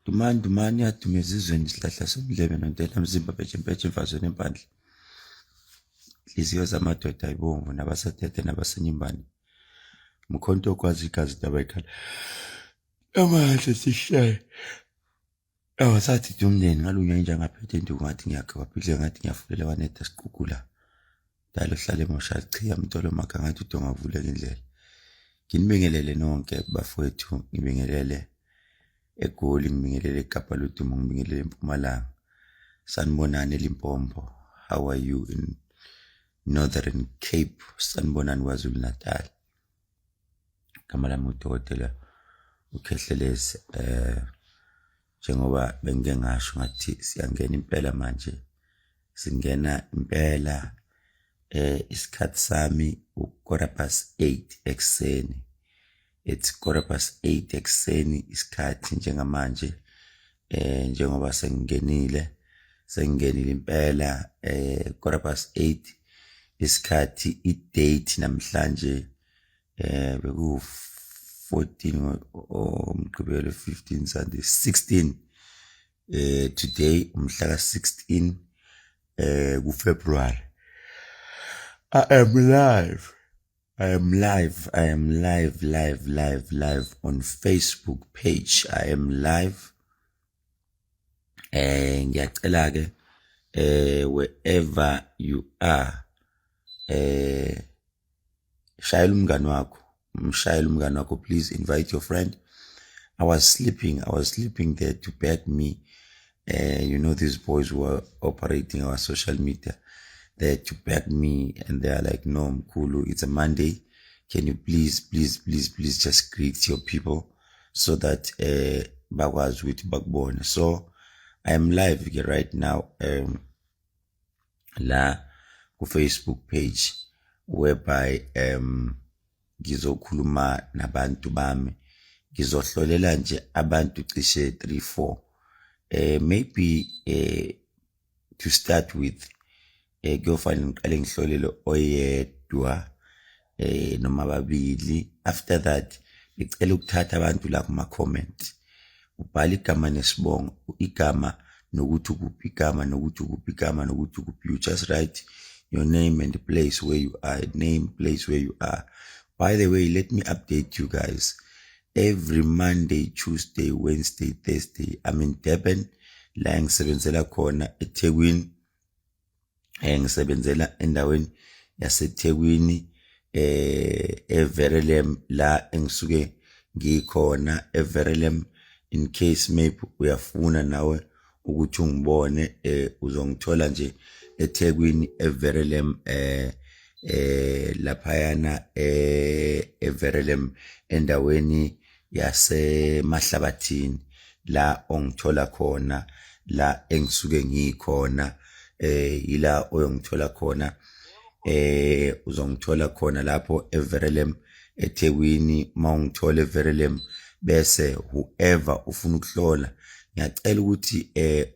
Dumani dumani yaduma ezizweni isihlahla somdlebe nontela mzimba bhejembheje emfazweni empandla. Nhliziyo zamadoda ayibomvu nabasatete nabasenyumbane. Mkhonto ogwazi igazi daba ikhala. Amahle sishaye. Awasathi nje umndeni ngalunywa inja ngaphethe induku ngathi ngiyakha waphidle ngathi ngiyafulela wanetha siqugula. Dalo hlale mosha chiya mtolo makha ngathi udonga vuleka indlela. Nginibingelele nonke bafowethu, ngibingelele eGoli, ngibingelele eKapa Ludumo, ngibingelele eMpumalanga. Sanibonani eLimpopo. How are you in Northern Cape? Sanibonani KwaZulu Natal. Igama lami uDokotela uKhehlelezi. Njengoba bengike ngasho ngathi siyangena impela manje, singena impela isikhathi sami u-8:15 ekuseni. It's 8:15 ekuseni isikhathi njengamanje. Njengoba sengingenile, sengingenile impela 8:15 isikhathi, i-date namhlanje beku 14 uMgqibelo, 15 Sunday, 16 today umhla ka 16 kuFebruary. I am live. I am live. I am live, live, live, live on Facebook page. I am live. Ngiyacela ke wherever you are, shayela umngani wakho, mshayela umngani wakho, please invite your friend. I was sleeping there to beg me. You know these boys who are operating our social media, they had to beg me and they are like, "No, Mkhulu, it's a Monday. Can you please, please, please, please just greet your people so that bakwazi ukuthi bakubone?" So I am live ke right now la ku Facebook page, whereby ngizokhuluma nabantu bami, ngizohlolela nje abantu cishe 3 4, maybe to start with. Kuyofanele ngiqale ngihlolele oyedwa noma ababili. After that ngicela ukuthatha abantu la kuma comment, ubhala igama nesibongo, igama nokuthi ukuphi, igama nokuthi ukuphi, igama nokuthi ukuphi. You just write your name and the place where you are, name, place where you are. By the way, let me update you guys. Every Monday, Tuesday, Wednesday, Thursday, I'm in Durban, la ngisebenzela khona eThekwini. Ngisebenzela endaweni yaseThekwini, eVerelem, la engisuke ngikhona eVerelem. In case maybe uyafuna nawe ukuthi ungibone, uzongithola nje eThekwini eVerelem, laphayana eVerelem, endaweni yaseMahlabathini, la ongithola khona, la engisuke ngikhona, ila oyongithola khona. Uzongithola khona lapho eVerelem eThekwini. Mawungithola eVerelem, bese whoever ufuna ukuhlola, ngiyacela ukuthi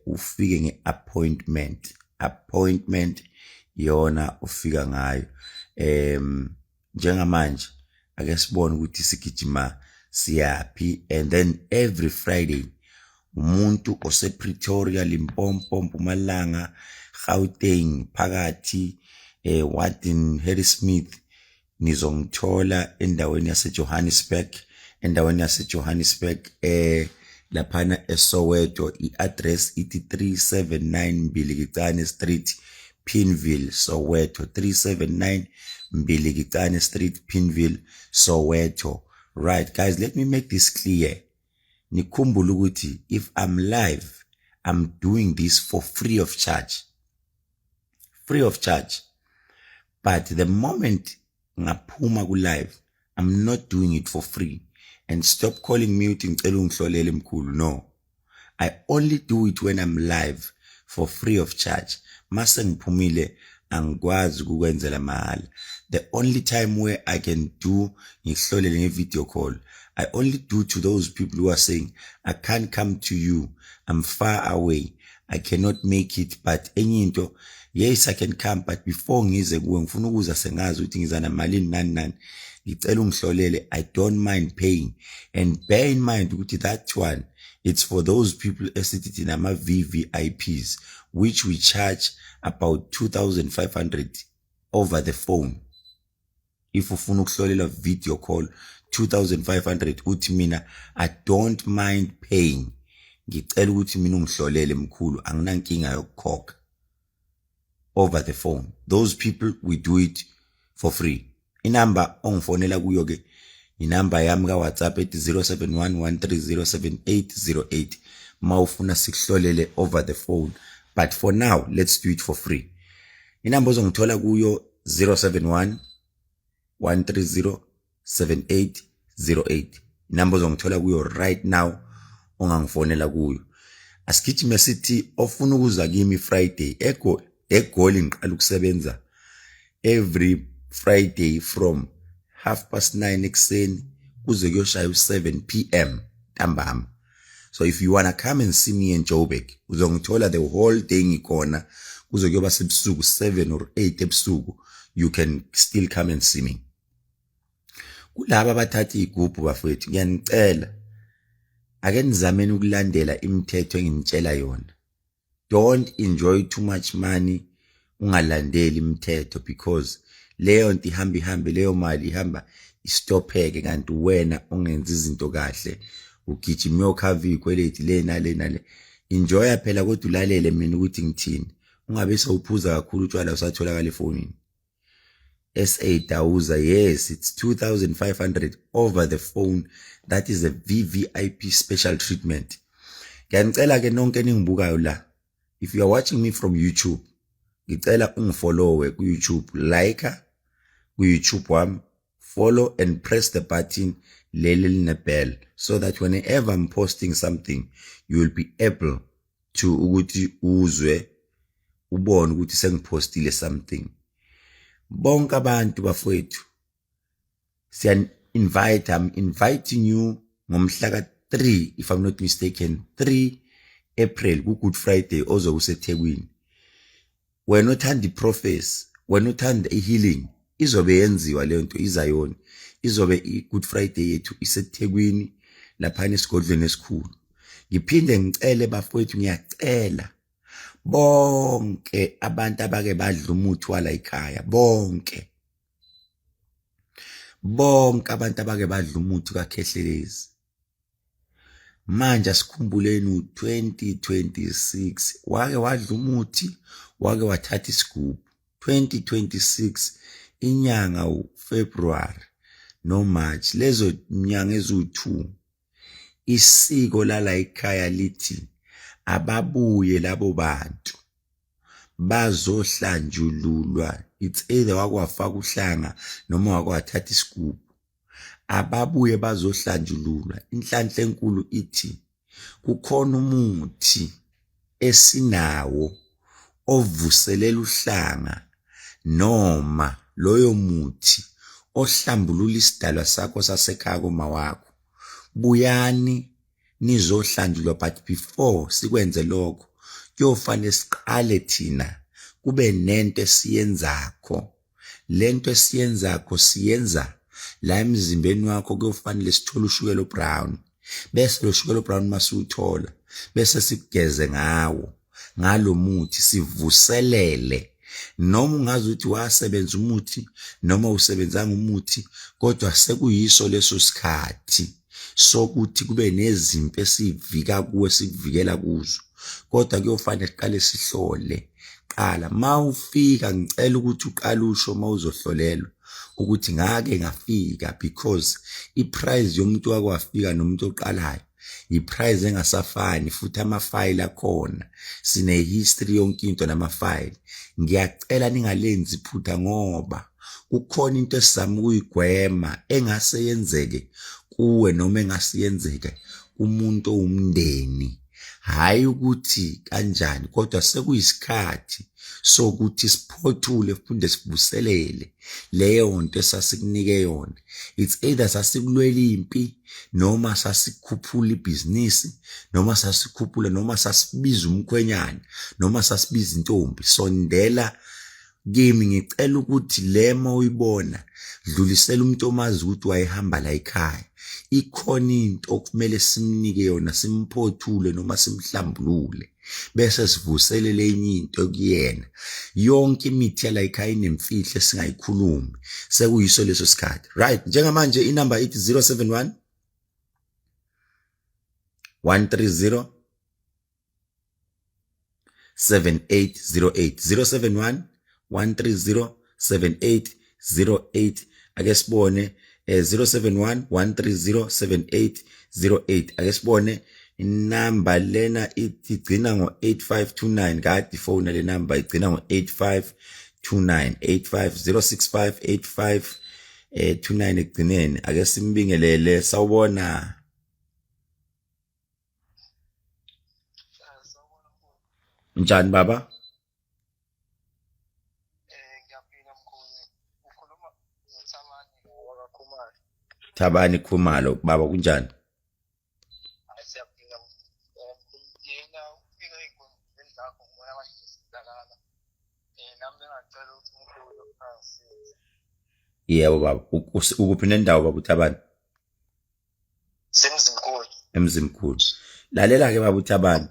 ufike ngeappointment. Appointment iyona ufika ngayo. Njengamanje ake sibone ukuthi sigijima siyaphi. And then every Friday, umuntu osePretoria, Limpopo, Mpumalanga, Gauteng phakathi, Warden, Harrismith, nizongithola endaweni yaseJohannesburg, endaweni yaseJohannesburg, laphana eSoweto. I-address ithi 379 Mbilikicane Street, Pineville, Soweto. 379 Mbilikicane Street, Pineville, Soweto. Right guys, let me make this clear. Nikhumbule ukuthi if I'm live, I'm doing this for free of charge, free of charge, but the moment ngaphuma ku live, I'm not doing it for free. And stop calling me uthi ngicela ungihlolele mkhulu. No, I only do it when I'm live for free of charge. Mase ngiphumile, angikwazi ukukwenzela mahhala. The only time where I can do ngikuhlolele nge-video call, I only do to those people who are saying, "I can't come to you, I'm far away." I cannot make it, but enye into, yes, I can come, but before ngize kuwe ngifuna ukuza sengazi ukuthi ngiza namalini, nani nani, ngicela ungihlolele. I don't mind paying. And bear in mind ukuthi that one, it's for those people esithi thina ama-VVIPs, which we charge about 2500 over the phone. If ufuna ukuhlolela video call, 2500. Uthi, "Mina I don't mind paying, ngicela ukuthi mina ungihlolele mkhulu, anginankinga yokukhokha," over the phone. Those people, we do it for free. Inamba ongifonela kuyo ke, inamba yami ka WhatsApp ethi 0711307808, mawufuna sikuhlolele over the phone. But for now, let's do it for free. Inamba ozongithola kuyo, 071 130 7808, inamba ozongithola kuyo right now, ongangifonela kuyo. Asigijime sithi ofuna ukuza kimi Friday ego eGoli. Ngiqala ukusebenza every Friday from 9:30 ekuseni kuze kuyoshaya u7 p.m. ntambama. So if you wanna come and see me in Joburg, uzongithola the whole day, ngikhona kuze kuyoba sebusuku, 7 or 8 ebusuku. You can still come and see me. Kulaba abathatha igubhu, bafowethu, ngiyanicela, ake nizameni ukulandela imithetho enginitshela yona. Don't enjoy too much money ungalandeli imithetho, because leyo nto ihamba, ihambe leyo mali, ihamba istopheke, kanti wena ungenza izinto kahle, ugijima uyokhava iy'kweleti le nale nale. Enjoya phela, kodwa ulalele mina ukuthi ngithini. Ungabe sewuphuza kakhulu utshwala, usatholakala efonini. SA Dauza, yes, it's 2500 over the phone. That is a VVIP special treatment. Ngiyanicela ke nonke ningibukayo la, if you are watching me from YouTube, ngicela ungifollowe ku YouTube, like ku YouTube wami, follow and press the button leli line bell, so that whenever I'm posting something, you will be able to ukuthi uzwe, ubone ukuthi sengipostile something. Bonke abantu, bafowethu, siya invite, I'm inviting you ngomhla ka 3, if I'm not mistaken, 3 April, ku Good Friday ozobe useThekwini. Wena othanda iprophecy, wena othanda ihealing, izobe yenziwa leyo nto izayoni. Izobe i-Good Friday yethu iseThekwini laphana esigodlweni esikhulu. Ngiphinde ngicele, bafowethu, ngiyacela bonke abantu abake badla umuthi wala ekhaya, bonke bonke abantu abake badla umuthi kaKhehlelezi. Manje asikhumbuleni u2026. Wake wadla umuthi, wake wathatha isigubhu, 2026, inyanga uFebruary noMarch, lezo nyanga eziwu2, isiko lala ekhaya lithi ababuye labo bantu bazohlanjululwa. It's either wakwafaka uhlanga noma wakwathatha isigubhu, ababuye bazohlanjululwa. Inhlanhla enkulu ithi kukhona umuthi esinawo ovuselela uhlanga, noma loyo muthi ohlambulula isidalwa sakho sasekhaya koma wakho. Buyani nizohlanjulwa, but before sikwenze lokho, kuyofanele siqale thina kube nento esiyenzakho. Lento esiyenzakho, siyenza la emzimbeni wakho. Kuyofanele sithole ushukela obrown, bese lo shukela obrown masiwuthola, bese sikugeze ngawo ngalo muthi, sivuselele. Noma ungazi ukuthi wasebenza umuthi noma usebenzanga umuthi, kodwa sekuyiso leso sikhathi sokuthi kube nezimpi esivika kuwe, sikuvikela kuzo. Kodwa kuyofanele siqale sihlole qala. Mawufika, ngicela ukuthi uqale usho mawuzohlolelwa ukuthi ngake ngafika, because iprice yomuntu wake wafika nomuntu oqalayo, iprice engasafani, futhi amafayili akhona, sine history yonke into namafayili. Ngiyacela ningalenzi iphutha, ngoba kukhona into esizama ukuyigwema engase yenzeke kuwe noma engase yenzeke. kumuntu owumndeni. Hhayi ukuthi kanjani kodwa sekuyisikhathi sokuthi siphothule siphinde sivuselele leyo nto esasikunike yona. It's either sasikulwela impi noma sasikhuphula ibhizinisi noma sasikhuphula noma sasibiza umkhwenyana noma sasibiza intombi. Sondela kimi ngicela ukuthi le uma uyibona dlulisela umuntu omazi ukuthi wayehamba la ekhaya ikhona into okumele simnike yona simphothule noma simhlambulule bese sivuselele enye into kuyena yonke imithi yala ekhaya inemfihlo esingayikhulumi sekuyiso leso sikhathi right njengamanje inamba ithi 071 130 7808 071 130 7808 ake sibone 071 130 7808 ake sibone inamba lena ithi igcina ngo-8529 kade ifona le namba igcina ngo-8529 85065 85 29 ekugcineni ake simbingelele sawubona Njani baba? Ngiyaphila mkhulu. Ukhuluma noThabani wakaKhumalo. Thabani Khumalo baba kunjani? Hayi siyaphila mkhulu. Yena ufike ey'nkundleni zakho ngibona manje ngisizakala. Nami bengacela ukuthi umkhulu angisize. Yebo baba, ukuphi nendawo baba uThabani? Semzimkhulu. Emzimkhulu. Lalela ke baba uThabani.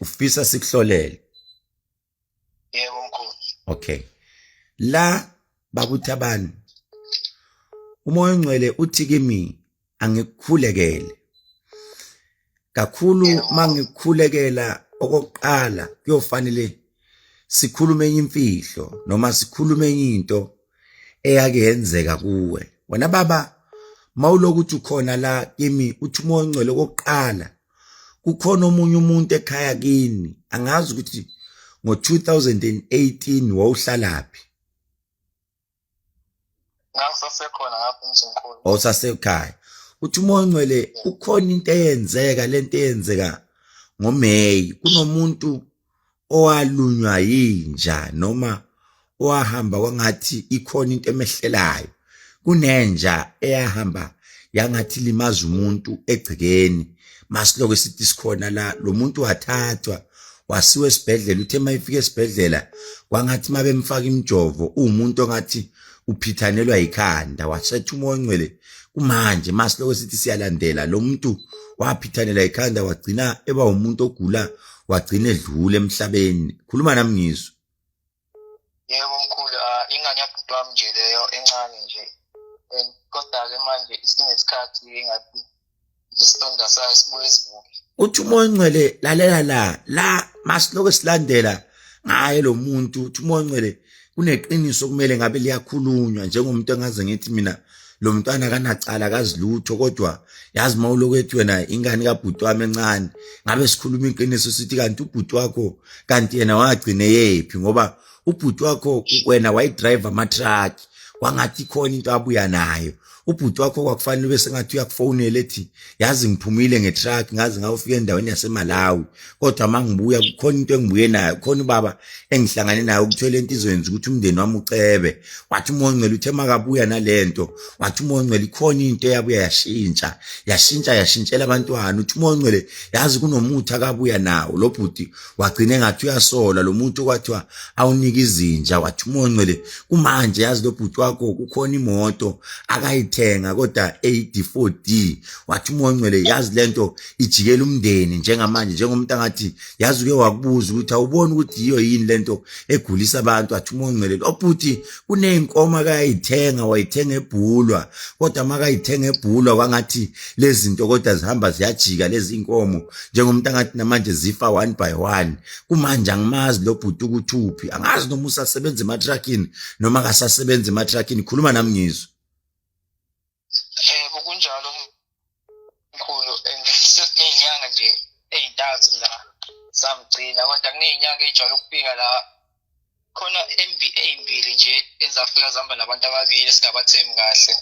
Ufisa sikuhlolele. Yebo mkhulu. Okay. La baba uThabani uMoya oNgcwele uthi kimi angikukhulekele. Kakhulu mangikukhulekela okokuqala kuyofanele sikhulume enye imfihlo noma sikhulume enye into eyake yenzeka kuwe wena baba mawuloku uthi ukhona la kimi uthi umoya ongcwele okokuqala kukhona omunye umuntu ekhaya kini angazi ukuthi ngo-2018 wawuhlalaphi Ngangisasekhona ngapha emzimkhulu. Wawusasekhaya. Uthi umoya ongcwele kukhona into eyenzeka lento eyenzeka ngoMay kunomuntu owalunywa yinja noma owahamba kwangathi ikhona into emehlelayo kunenja eyahamba yangathi limaza umuntu egcekeni masiloko sithi sikhona la lo muntu wathathwa wasiwa esibhedlela uthe uma efika esibhedlela kwangathi uma bemfaka imijovo uwumuntu ongathi uphithanelwa yikhanda wasetha umoya ongcwele kumanje masiloko sithi siyalandela lo muntu waphithanela ikhanda wagcina eba umuntu ogula wagcina edlula emhlabeni khuluma nami ngizwe Yebo mkhulu, ah, ingane yabhuti wami nje leyo encane nje. And kodwa-ke manje isinesikhathi engathi isilonda sayo sibuye sivuke. Uthi umoya ongcwele lalela la la masiloko silandela ngaye lo muntu uthi umoya ongcwele kuneqiniso kumele ngabe liyakhulunywa njengomuntu engaze ngithi mina lo mntwana akanacala akazilutho kodwa yazi uma ulokhu ethi wena ingane kabhuti wami encane ngabe sikhuluma iqiniso sithi kanti ubhuti wakho kanti yena wagcine yephi ngoba ubhuti wakho wena wayidrayiva ama-truck kwangathi khona into abuya nayo ubhuti wakho kwakufanele ube sengathi uyakufonela ethi yazi ngiphumile ngetruck ngaze ngawufika endaweni yaseMalawi kodwa uma ngibuya kukhona into engibuye nayo khona ubaba engihlangane nayo kuthiwe lento izoyenza ukuthi umndeni wami ucebe wathi umoya ongcwele uthe makabuya nalento wathi umoya ongcwele ikhona into eyabuya yashintsha yashintsha yashintshela abantwana uthi umoya ongcwele yazi kunomuthi akabuya nawo lo bhuti wagcina engathi uyasola lo muntu okwathiwa awunike izinja wathi umoya ongcwele kumanje yazi lo bhuti wakho kukhona imoto akayithenga kodwa eyi-D4D wathi umoya ongcwele yazi lento ijikela umndeni njengamanje njengomuntu angathi yazi uke wakubuza ukuthi awuboni ukuthi yiyo yini lento egulisa abantu athi umoya ongcwele lo bhuti kuney'nkomo akayithenga wayithenga ebhulwa kodwa makayithenga ebhulwa kwangathi lezi zinto kodwa zihamba ziyajika lezi nkomo njengomuntu angathi namanje zifa one by one kumanje angimazi lo bhuti ukuthi uphi angazi noma usasebenza emathrakini noma akasasebenza emathrakini khuluma nami ngizwe Yebo kunjalo mkhulu and sesiney'nyanga nje ey'ntathu la samgcina kodwa kuney'nyanga ey'jwayele ukufika la khona ey'mbili nje ezafika zihamba nabantu ababili esingabathembi kahle.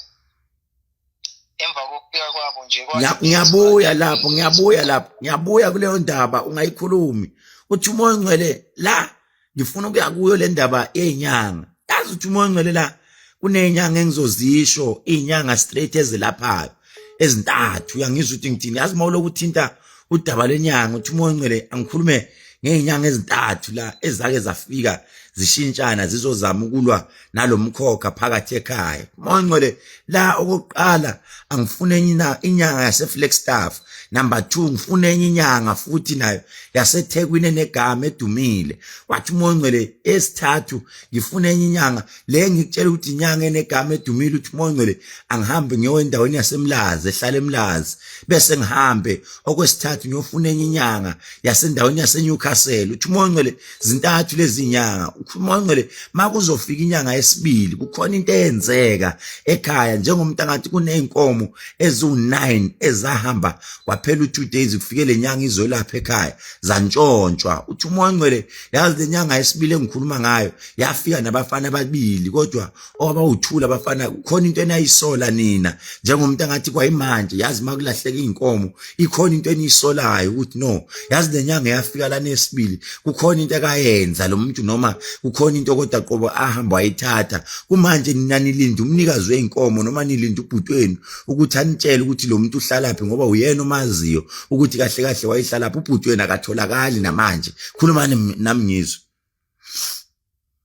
Emva kokufika kwabo nje Ngiyabuya lapho, ngiyabuya lapho, ngiyabuya kuleyo ndaba ungayikhulumi. Uthi uMoya oNgcwele la ngifuna ukuya kuyo le ndaba yezinyanga. Yazi uthi uMoya oNgcwele la kunezinyanga engizozisho, izinyanga straight ezelaphayo ezintathu. Uyangizwa ukuthi ngithini? Yazi uma ulokhu uthinta udaba lwenyanga uthi uMoya oNgcwele angikhulume ngey'nyanga ezintathu la ezake zafika zishintshana zizozama ukulwa nalomkhokha phakathi ekhaya. Moya oNgcwele la okokuqala angifune enye inyanga yaseFlagstaff, number 2 ngifune enye inyanga futhi nayo yaseThekwini enegama edumile. Wathi uMoya oNgcwele esithathu ngifune enye inyanga le ngikutshela ukuthi inyanga enegama edumile. Uthi uMoya oNgcwele angihambe ngiyo endaweni yaseMlazi, ehlala eMlazi, bese ngihambe okwesithathu ngiyofuna enye inyanga yasendaweni yaseNewcastle. Uthi uMoya oNgcwele zintathu lezi nyanga. Uthi uMoya oNgcwele makuzofika inyanga yesibili kukhona into eyenzeka ekhaya njengomuntu angathi kuney'nkomo eziwu-9 ezahamba kwaphela u-2 days kufike le nyanga izolapha ekhaya zantshontshwa. Uthi uMoya oNgcwele yazi le nyanga yesibili engikhuluma ngayo yafika nabafana ababili, kodwa owabawuthula abafana kukhona into enayisola nina njengomuntu angathi kwayimanje yazi makulahleka iy'nkomo ikhona into eniyisolayo ukuthi no yazi le nyanga yafika lana esibili kukhona into akayenza lo muntu noma kukhona into kodwa qobo ahamba wayithatha. Kumanje nina nilinde umnikazi wey'nkomo noma nilinde ubhuti wenu ukuthi anitshele ukuthi lo muntu uhlalaphi ngoba uyena omaziyo ukuthi kahle kahle wayehlalaphi. Ubhuti wenu akatholakali namanje. Khulumani nami ngizwe.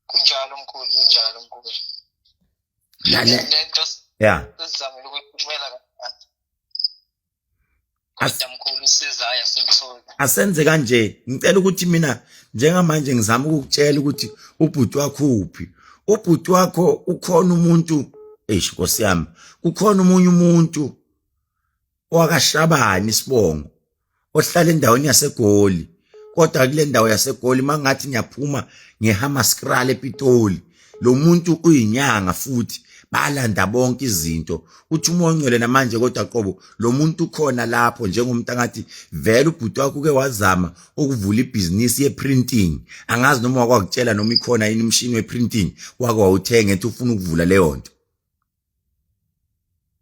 Kunjalo mkhulu, kunjalo mkhulu. Lento ya sizamile ukuyiphumela kancane. Kodwa mkhulu sizaya simthole. Asenze kanje, ngicela ukuthi mina njengamanje ngizama ukukutshela ukuthi ubhuti wakho uphi. Ubhuti wakho ukhona umuntu, eish Nkosi yami, kukhona omunye umuntu owakaShabani isibongo ohlala endaweni yaseGoli, kodwa kule ndawo yaseGoli mangathi ngiyaphuma ngeHammanskraal ePitoli, lo muntu uyinyanga futhi balanda bonke izinto. Uthi uMoya oNgcwele namanje kodwa qobo lo muntu ukhona lapho njengomuntu angathi vele ubhuti wakho uke wazama ukuvula ibhizinisi ye-printing. Angazi noma wakwakutshela noma ikhona yini imishini we-printing wake wawuthenga ethi ufuna ukuvula leyo nto.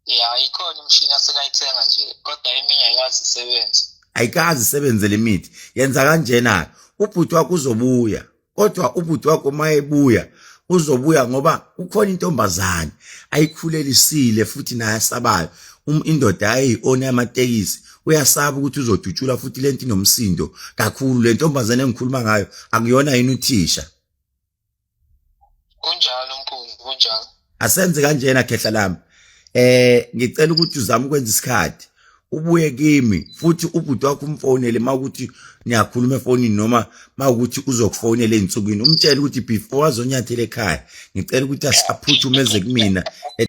Ya, ikhona imishini asekayithenga nje, kodwa eminye ayikaze isebenze. Ayikaze isebenze le mithi. Yenza kanjena, ubhuti wakho uzobuya, kodwa ubhuti wakho uma ebuya uzobuya ngoba kukhona intombazane ayikhulelisile futhi naye asabayo. Indoda ayiyi-owner yamatekisi, uyasaba ukuthi uzodutshulwa futhi lento inomsindo kakhulu. Le ntombazane engikhuluma ngayo akuyona yini uthisha? Kunjalo mkhulu, kunjalo. Asenze kanjena khehla lami, ngicela ukuthi uzame ukwenza isikhathi ubuye kimi futhi ubhuti wakho umfonele mawukuthi niyakhuluma efonini noma mawukuthi uzokufonela ey'nsukwini, umtshele ukuthi before azonyathela ekhaya ngicela ukuthi aphuthume eze kumina.